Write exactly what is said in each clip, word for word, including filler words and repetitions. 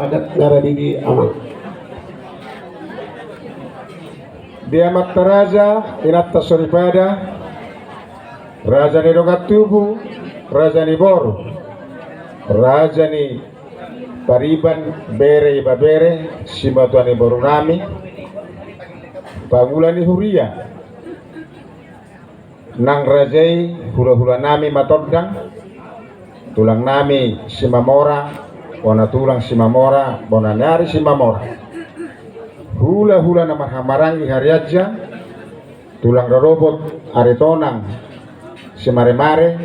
Adat na radi di amang. Di amanta raja, inanta soripada, raja ni dongan tubu, raja ni boru, raja ni pariban, bere, ibebere, simatua ni boru nami, pangula ni huria, nang raja i, hulahula nami Matondang, tulang nami Simamora, bona tulang Simamora, bona ni ari Simamora, hulahula na marhahamaranggi Harianja, tulang rorobot Aritonang Simaremare,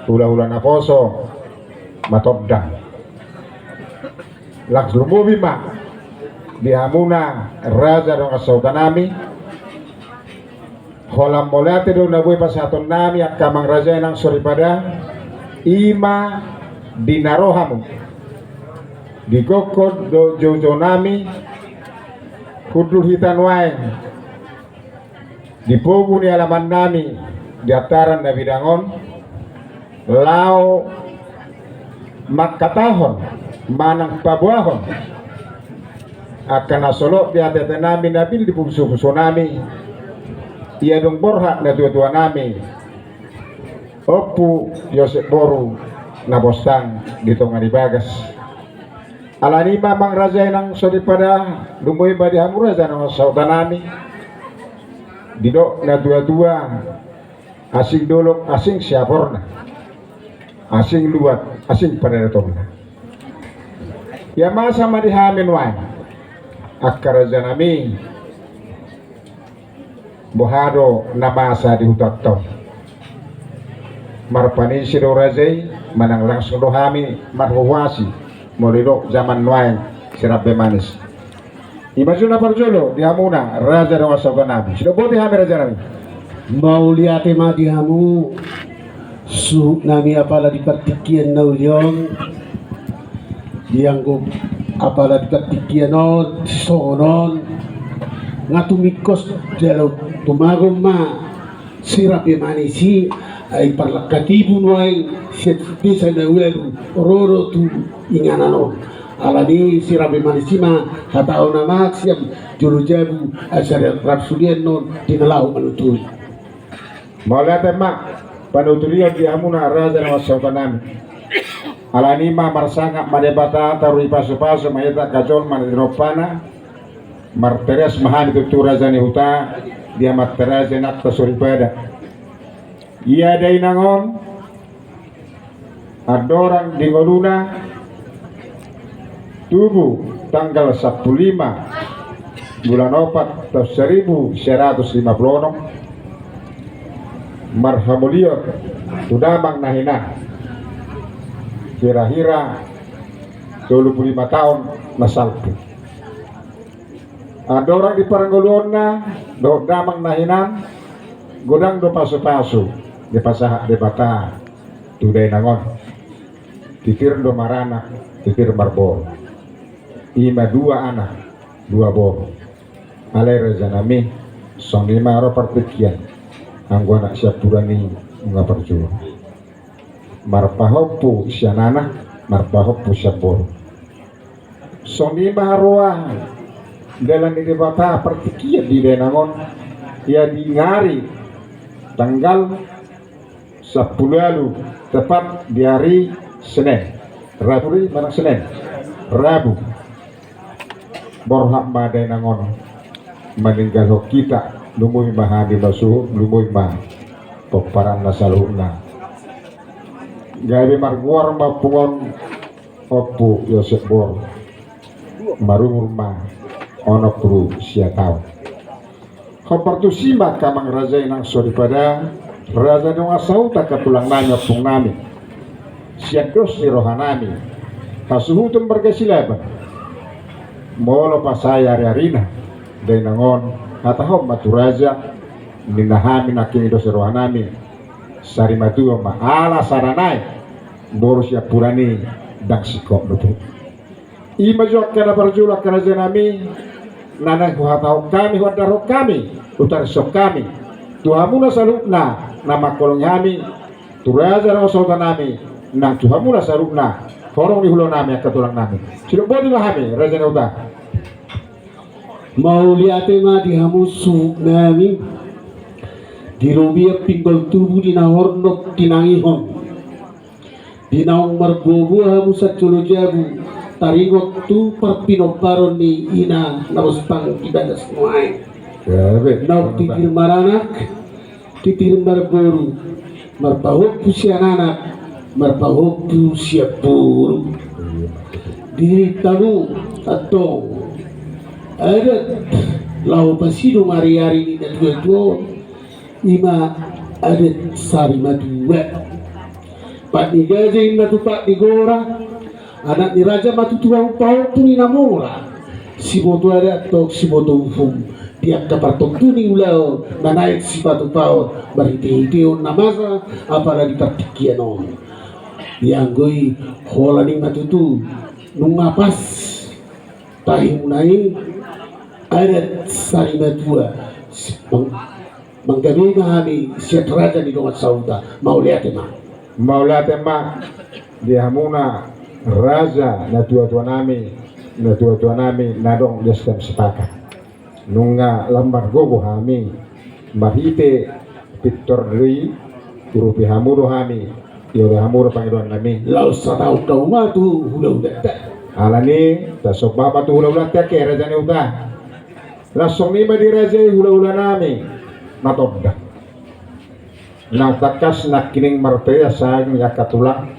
hulahula naposo Matondang. Laos lumobi ma di hamuna raja dongan sahuta nami. Holan mauliate do na boi pasahaton nami angka amang raja i nang soripada, i ma di na ro hamu di gokhon dohot joujou nami, hundul hita nuaeng di pogu ni alaman nami di antaran na bidang on, laho mangkatahon manang paboahon angka na solot di ateate nami, na bil di pusupusu nami, ia dung borhat natuatua nami, Ompu Josep Boru, na bostang di tonga ni bagas. Alani i ma amang raja i nang soripada, lumobi ma di hamu raja dongan sahuta nami. Didok natuatua, asing dolok, asing siaporna, asing luat, asing padaratonna. Ia masa ma di hami nuaeng angka raja nami. Boha do na masa di hutanta on? Marpanisi do raja i, manang langsung do hami marhuhuasi molo didok jaman nuaeng sirambe manis? I ma jo na parjolo di hamuna raja dongan sahuta nami. Sidok boti hami raja nami. Mauliate ma di hamu. Suhut nami apala di partingkian na uli on, dianggo apala di partingkian on, songon on, nga tumingkos jala tumagon ma sirambe manis i, ai parlangkat ibu nuaeng sian desa na ualu ro do tu inganan on. Alani sirambe manis i ma hatahon na maksiam jolo jabu, asa rap sulian on di na laho manuturi. Mauliate ma panuturion di hamuna raja dongan sahuta nami. Alani i ma marsangap ma Debata, taruhon pasupasu ma hita angka jolma na tinadingkonna. Marteres ma hami tutu raja ni huta di amanta raja, inanta soripada. Ia dainang on andorang di ngoluna tubu tanggal sampulu lima bulan opat taon saribu sia ratus lima pulu onom, marhamulion tu damang na hinan, hirahira tolu pulu lima taon na salpu. Andorang di parngoluonna dohot damang na hinan, godang do pasupasu dipasahat Debata tu dainang on. Titir do maranak, titir marboru. I ma dua anak, dua boru. Alai raja nami, songon i ma ro partingkian, anggo anak siampuran i nunga parjolo. Marpahompu sian anak, marpahompu sian boru. Songon i ma roha dalan ni Debata partingkian di dainang on. Ia di ari tanggal sampulu ualu, tepat di ari Senen. Rabu i manang Senen? Rabu. Borhat ma dainang on maninggalhon hita, lumobi ma hami masuhut, lumobi ma pomparanna saluhutna. Gabe margoar ma ompung on Ompu Josep Boru, marumur ma onom pulu sia taon. Hombar tusi ma angka amang raja i nang soripada, raja dongan sahuta, angka tulang nami, ompung nami, sian dos ni roha nami, hasuhuton marga Silaban. Molo pas sae ariarina dainang on, hatahon ma tu raja, ninna hami nangkin i dos ni roha nami, sari matua ma ala sada nai boru siampuran i ndang singkop dope. I ma jo angka na parjolo angka raja nami, na naeng huhatahon hami, huandarhon hami, hutarishon hami tu hamuna saluhutna na mangholongi hami, tu raja dongan sahuta nami, nang tu hamuna saluhutna horong ni hulahulanami, angka tulangnami. Sidok boti ma hami, Raja ni Huta. Mauliate ma di hamu suhutnami. Di robean pinggol tubu, di na hornop tinangihon, di naung marboaboa hamu sian jolo jabu, taringot tu parpinomparhon ni ina na bostang di bagas nuaeng. Naung titir maranak, titir marboru, marpahompu sian anak, marpahompu sian boru. Di tamu antong adat laho pasidung ariari ni natuatua on, ima adat sari matua. Pat ni gaja inna tu pat ni gora, anak ni raja ma tutu pahompu ni na mora. Siboto adat antong siboto uhum, di angka partontu ni ulaon na naeng sipatupaon marhitehiteon na masa, apala di partingkian on. Ianggo i holan i ma tutu nunga pas tahi muna i adat sari matua. Manggabe ma hami sian raja ni dongan sahuta. Mauliate ma. Mauliate ma di hamuna raja natuatuanami, natuatuanami na adong di Sitam Sipaka. Nunga lam margogo hami marhite pintor do i, urupi hamu do hami, iolo hamu do pangidoannami. Laos sataon hamu ma tu hulahulanta. Alani tasomba ma tu hulahulanta, angka raja ni huta. Laos songon i ma di raja i hulahulanami Matondang. Naung tangkas nangkining martea saing ni angka tulang.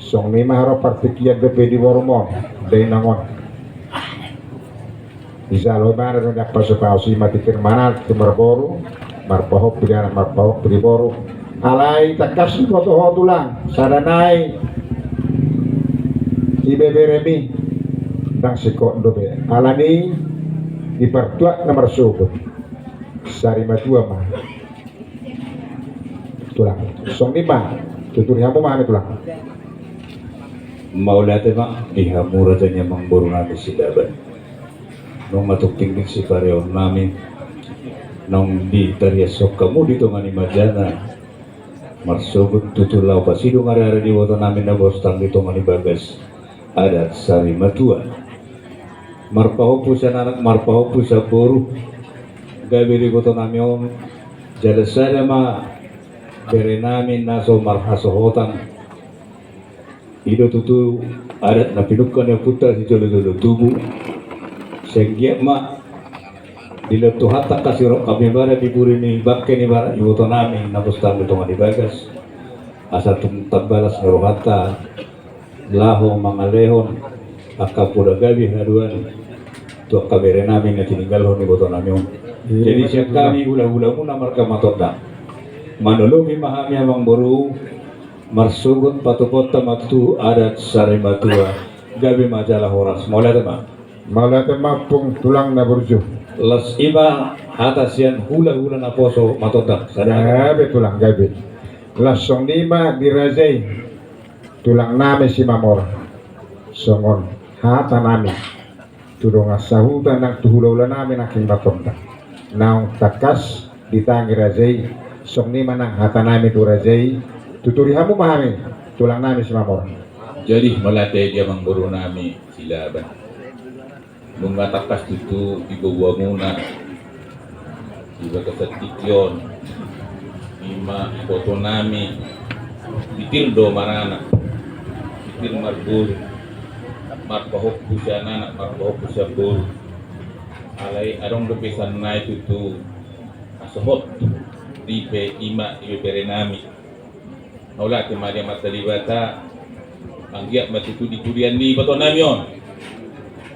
Songon i ma haroa partingkian dope di borum on, dainang on. Dijalo ibana do na pasu-pasu i ma titir maranak, titir marboru, marpahompu di anak, marpahompu di boru. Alai tangkas diboto ho tulang, sada nai ibeberemi ndang singkop dope. Alani i di partuat na marsogot sari matua ma. Tulang. Songon i ma, tuturi hamu ma hami tulang. Mauliate ma di hamu raja ni amangborunami Silaban. Nunga tung tingting sipareonnami naung ditariashon hamu di tonga ni majana. Marsogot tutu laho pasidung ariari di ibotonami na bostang di tonga ni bagas. Adat sari matua. Marpahompu sian anak, marpahompu sian boru. Gabe di ibotonami on jala sada ma berenami na so marhasohotan. I do tutu adat na pinungka ni ompunta sijolojolo tubu. Sai anggiat ma dilehon Tuhanta hasirongkap ni bara di pudi ni bangke ni bara ibotonami na bostang di tonga ni bagas. Asa tung tambalas ni rohanta laho mangalehon angka poda gabe haduan tu angka berenami na tininggalhon ibotonami on. Jadi sian hami hulahulamuna marga Matondang manolopi ma hami amangboru. Marsogot patupaonta ma tutu adat sari matua. Gabe ma jala horas. Mauliate ma. Mauliate ma ompung tulang na burju. Laos i ma hata sian hulahula naposo Matondang. Gabe tulang, gabe. Laos songon i ma di raja i tulangnami Simamora. Songon hatanami tu dongan sahuta nang tu hulahulanami nangkin Matondang. Naung tangkas ditangi raja i, songon i ma nang hatanami tu raja i, tuturi hamu ma hami tulangnami Simamora. Jadi mauliate di amangborunami Silaban. Nunga tangkas tutu diboaboamuna di bagasan tingki on, ima ibotonami, titir do maranak, titir marboru, marpahompu sian anak, marpahompu sian boru. Alai adong dope sian nai tutu hasohot, ripe ima ibeberenami. Mauliate ma di Amanta Debata. Anggiat ma tutu di pudian ni ibotonami on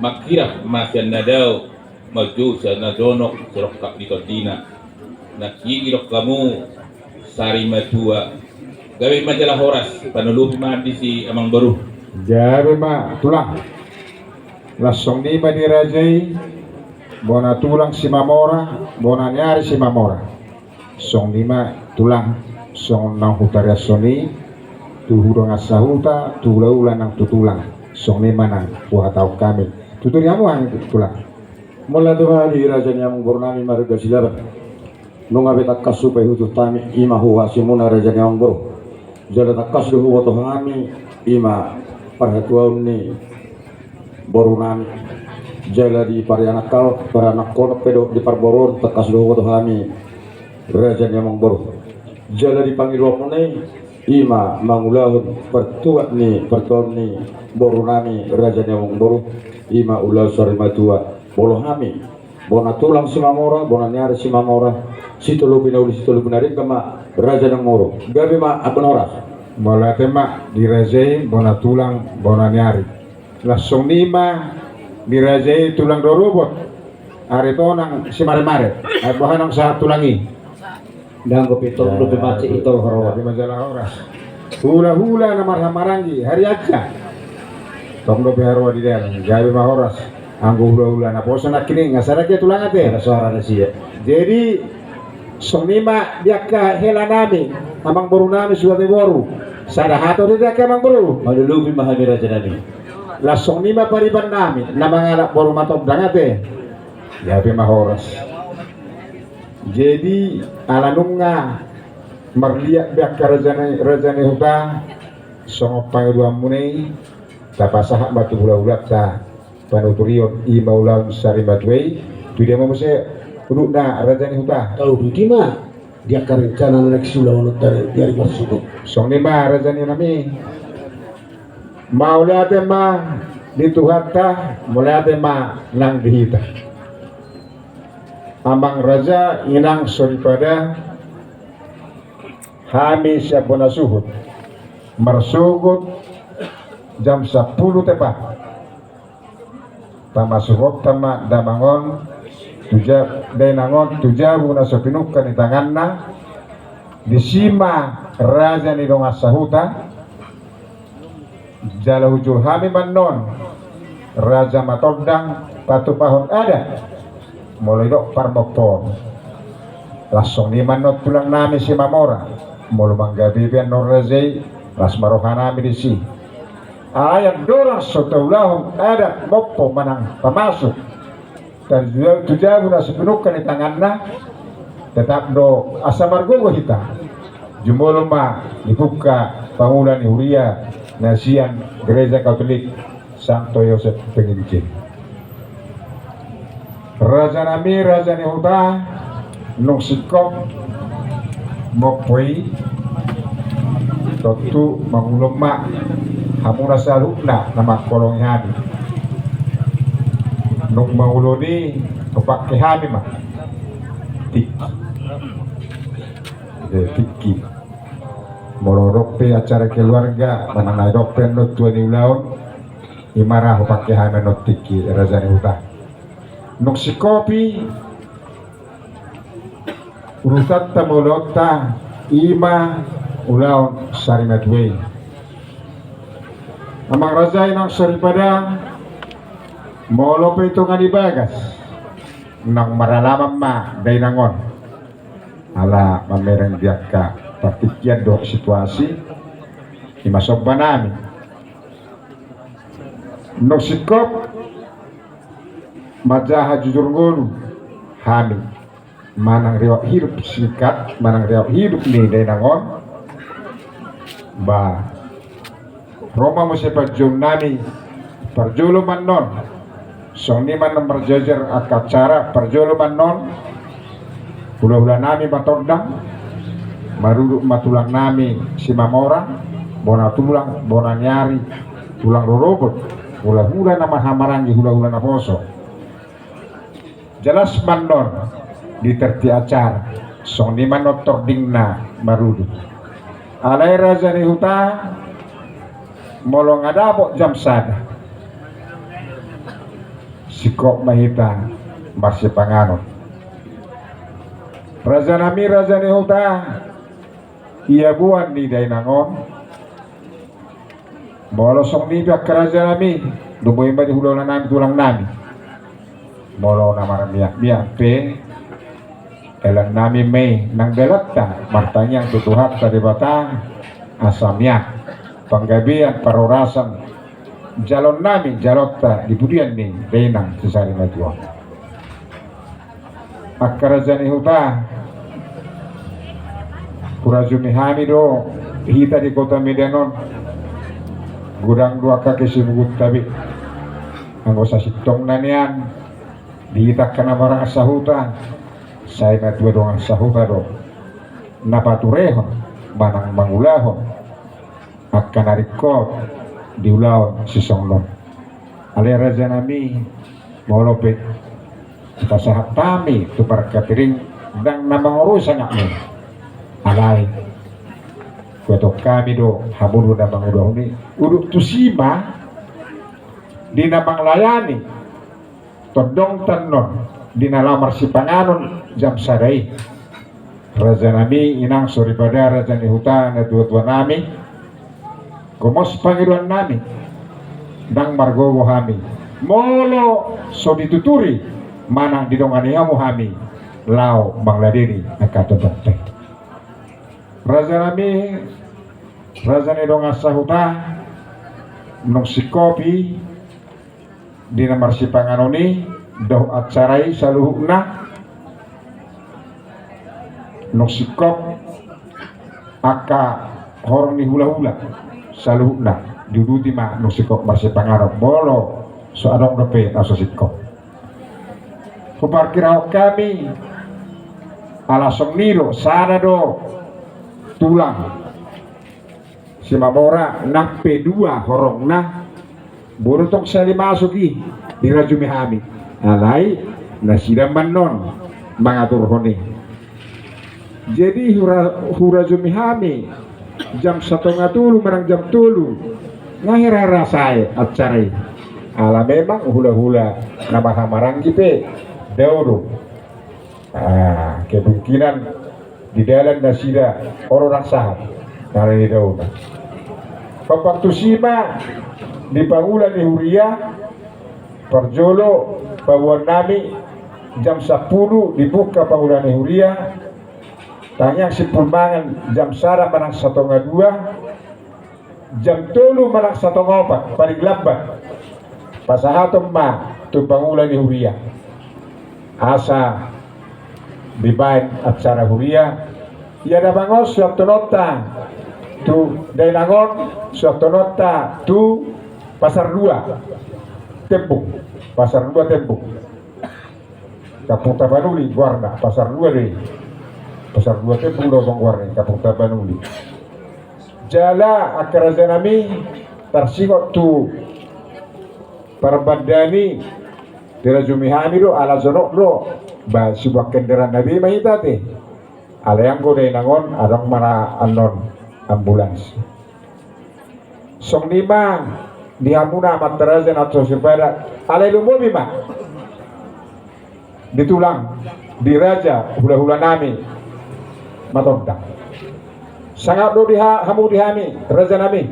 manghirap ma sian na dao, manjou sian na jonok, sirongkap ni tondina. Nangkin didok hamu sari matua. Gabe ma jala horas, panolopi ma disi amangboru. Gabe ma tulang. Laos songon i ma di raja i, bona tulang Simamora, bona ni ari Simamora. Songon i ma tulang, songon naung hutariashon i tu dongan sahuta, tu hulahula nang tu tulang. Songon i ma nang huhatahon hami. Tuturi hamu hami tulang. Mauliate ma di raja ni amangborunami marga Silaban. Nunga be tangkas hupaihut hami ima huhasimuna raja ni amangboru. Jala tangkas do huboto hami ima parhatuaon ni boru nami, jala di parianak hau, parianakhon pe dohot di parboruon, tangkas dohot hami raja ni amang boru. Jala di pangidoanmuna i, i ma mangulahon partuat ni partuaon ni boru nami, raja ni amang boru, i ma ulaon sarimatua. Molo hami bona tulang Simamora, bona ni ari Simamora, sitolopi na uli sitolopi na denggan ma, raja ni amang boru. Gabe ma, angka na horas. Mauliate ma di raja i, bona tulang bona ni ari. Laos songon i ma di raja i, tulang rorobot. Ari tonang simaremare, ai boha nang sahat tulang i. Ndang gopi, tong dope mancit i tol haroa. Gabe ma jala horas. Hulahula na marhahamaranggi, harianja. Tong dope haroa di dalan, gabe ma horas. Anggo hulahula naposo nangkining, nga sada ke tulang ate. Ada suara na sia. Jadi songon i ma di angka hela nami, amang boru nami, sude boru. Sada hata do di angka amang boru. Malulupi ma hami raja nami. Laos songon i ma pariban nami, na mangalap boru Matondang ate. Gabe ma horas. Jadi ala nunga marliat be angka raja ni, raja ni huta, songon pangidoanmuna i, tapasahat ma tu hulahulanta panuturion, i ma ulaon sarimatua i. Tu dia ma muse udutna, raja ni huta? Tau, tu dia ma di angka rencana na naeng siulaononta di ari marsogot. Songon i ma raja ni nami. Mauliate ma di Tuhanta, mauliate ma nang di hita. Amang raja, inang soripada, hami sian bona suhut marsogot jam sampulu tepat, pamasuhonta ma damang on tu ja-, dainang on tu jabu na so pinungka ni tanganna. Disi ma raja ni dongan sahuta. Jala hujur hami ma annon, raja Matondang, patupahon adat molo didok parmompoon. Laos songon i ma annon tulang nami Simamora, molo manggabe be annon raja i, las ma roha nami disi. Alai andorang so taulahon adat mompo manang pamasuk, tu ja-, tu jabu na so pinungka ni tanganna, tetap do asa margogo hita. Jumolo ma dipungka pangula ni huria na sian Gereja Katolik Santo Yosep Penginjil. Raja nami, raja ni huta, nung singkop mompo i, tontu mangulon ma hamuna saluhutna na mangkolongi hami. Nung mangulon i, hupangke hami ma tingki. Eh, tingki. Molo adong pe acara keluarga, manang na adong pe annon tua ni ulaon, i ma ra hupangke hami annon tingki, raja ni huta. Nung singkop i, urusanta ma ulaonta, i ma ulaon sarimatua i. Amang raja, inang soripada, molo pe tonga ni bagas, nang maralaman ma dainang on. Ala mamereng di angka partingkian dohot situasi, i ma somba nami. Nung singkop, manjaha jujur ngolu hami manang riwayat hidup singkat, manang riwayat hidup ni dainang on. Ba, ro ma muse panjouon nami, parjolo ma annon. Songon i ma annon marjejer angka acara, parjolo ma annon hulahula nami Matondang, marudut ma tulang nami Simamora, bona tulang, bona ni ari, tulang rorobot, hulahula na marhahamaranggi, hulahula naposo. Jelas ma annon di tertib acara, songon i ma annon tordingna marudut. Alai raja ni huta, molo nga dapot jam sada, singkop ma hita marsipanganon. Raja nami, raja ni huta, ia boan ni dainang on. Molo songon i pe angka raja nami, lumobi ma di hulahula nami, tulang nami. Molo na marmiakmiak pe, dalan nami ma i, nang dalanta martangiang tu Tuhanta Debata asa miak panggabean, parhorasan, jaloon nami, jaloonta di pudian ni dainang sisarimatua on. Angka raja ni huta, hurajumi hami do hita di Kota Medan on. Godang do angka kesibukunta be. Anggo sasintongna nian di hita angka na marsahuta, sai matua dongan sahuta do na paturehon manang mangulahon angka na ringkot diulahon sisongon on. Alai rajanami, molo pe pasahat hami tu parkatering, ndang na mangorusi anakmu. Alai huetong hami do hamu do na mangulahon i. Udut tusi ma di na manglayani tondong tannon di na laho marsipanganon jam sada i. Rajanami, inang soripada, raja ni huta, natuatuanami, gomos pangidoannami, ndang margogo hami molo so dituturi manang didongani hamu hami laho mangladeni angka tondongta i. Rajanami, raja ni dongan sahuta, nunga singkop i di na marsipanganon i dohot acara i saluhutna. Nunga singkop angka horong ni hulahula saluhutna, diuduti ma nunga singkop marsipanganon molo so adong dope na so singkop. Huparkirahon hami, ala songon i do, sada do tulang Simamora nang pe dua horongna, boi do tong sahali masuk i dirajumi hami. Alai nasida ma annon mangaturhon i. Jadi hura-, hurajumi hami jam satonga tolu manang jam tolu, nga hera-hera sae acara i. Ala memang hulahula na marhahamaranggi pe dao do. Ah, kemungkinan di dalan nasida olo rang sahat, na ni daona. Papak tusi ma di pangula ni huria, parjolo paboaonnami jam sampulu dibuka pangula ni huria, tangiang simpul mangan jam sada manang satonga dua, jam tolu manang satonga opat paling lambat pasahaton ma tu pangula ni huria. Asa dibaen acara huria. Ia damang on suantononta tu dainang on, suantononta tu Pasar Dua Tembung, Pasar Dua Tembung. Kampung Tapanuli goarna, Pasar Dua do i. Pasar Dua Tembung do goarna i, Kampung Tapanuli. Jala angka rajanami, tarsingot tu parbandaan i, dirajumi hami do, ala jonok do, ba sibuat kendaraan na be ma hita ate. Alai anggo dainang on adong ma annon ambulans. Songon i ma di hamuna amanta raja na so soripada, alai lumobi ma di tulang, di raja, hulahulanami Matondang. Sangap do di ha-, hamu di hami, rajanami.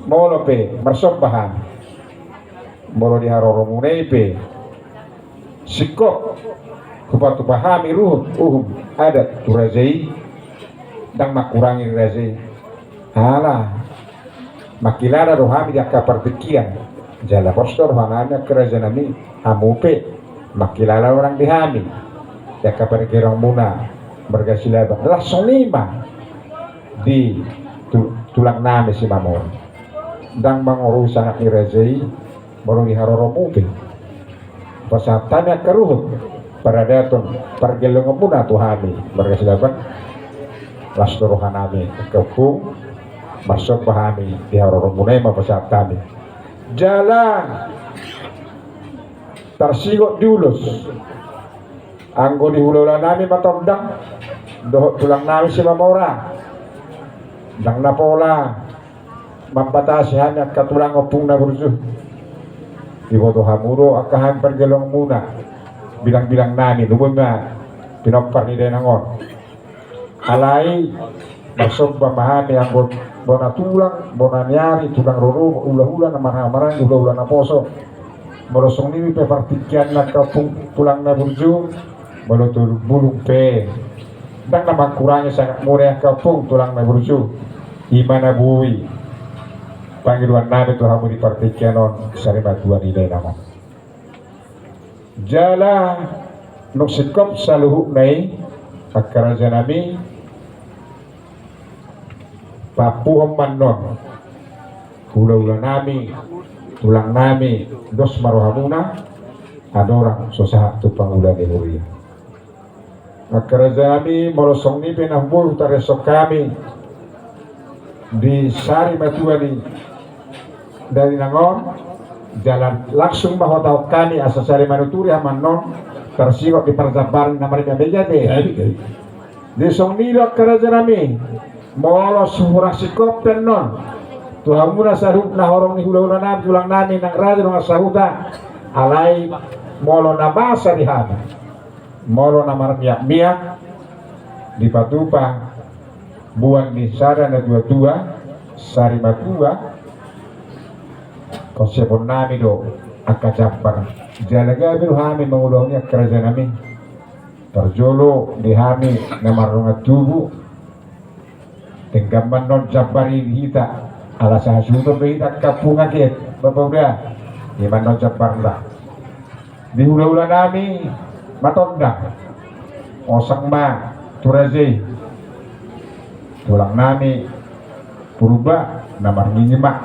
Molo pe marsomba hami, molo di haroromuna i pe singkop hupatupa hami ruhut uhum adat tu raja i, ndang mangkurangi raja i. Ala mangkilala do hami di angka partingkian, jala pos do rohanami angka rajanami, hamu pe mangkilala do nang di hami di angka pargelongmuna marga Silaban. Laos songon i ma di tu-, tulangnami Simamora. Ndang mangorusi anak ni raja i, molo di haroromu pe pasahat hami angka ruhut paradaton pargelongonmuna tu hami marga Silaban. Las do rohanami angka ompung, marsomba hami di haroromuna i ma pasahat hami. Jala tarsingot di ulos, anggo di hulahulanami Matondang dohot tulangnami Simamora, ndang na pola mambatasi hami angka tulang ompung na burju. Diboto hamu do angka hami pargelongmuna, bilangbilangnami, lumobi ma pinompar ni dainang on. Alai marsomba ma hami anggo bona tulang, bona ni ari, tulang rorobot, hulahula na marhahamaranggi, hulahula naposo. Molo songon i pe partingkianna angka ompung tulang na burju, molo tolu bulung pe ndang na mangkurangi sangapmuna i angka ompung tulang na burju. I ma na boi pangidoannami tu hamu di partingkian on, sari matua ni dainang on. Jala nunga singkop saluhutna i, angka rajanami, paampuhon ma annon Hula-hula nami, tulang nami, dos ma rohamuna, andorang so sahat tu pangula ni huria. Angka raja nami, molo songon i pe na boi tarishon hami di sari matua ni dainang on, jala langsung ma hutahon hami asa sari manuturi hami annon, tarsingot di parjambaran na marmeja-meja te. Jadi, jadi. Di songon i do angka raja nami, molo so hurang singkop pe annon tu hamuna saluhutna horong ni hula-hula nami, tulang nami, nang raja dongan sahuta, alai molo na masa di hami, molo na marmiak-miak, dipatupa boan ni sada na tua-tua, sari matua, konsepon nami do angka jambar. Jala gabe do hami mangulahon i angka raja nami. Parjolo di hami na mardongan tubu, denggan ma annon jambar i di hita, ala sahasuhuton do hita angka pungu agia, bapa uda, i ma annon jambarna. Di hula-hula nami Matondang, osang ma tu raja i, tulang nami Purba na marnini ma.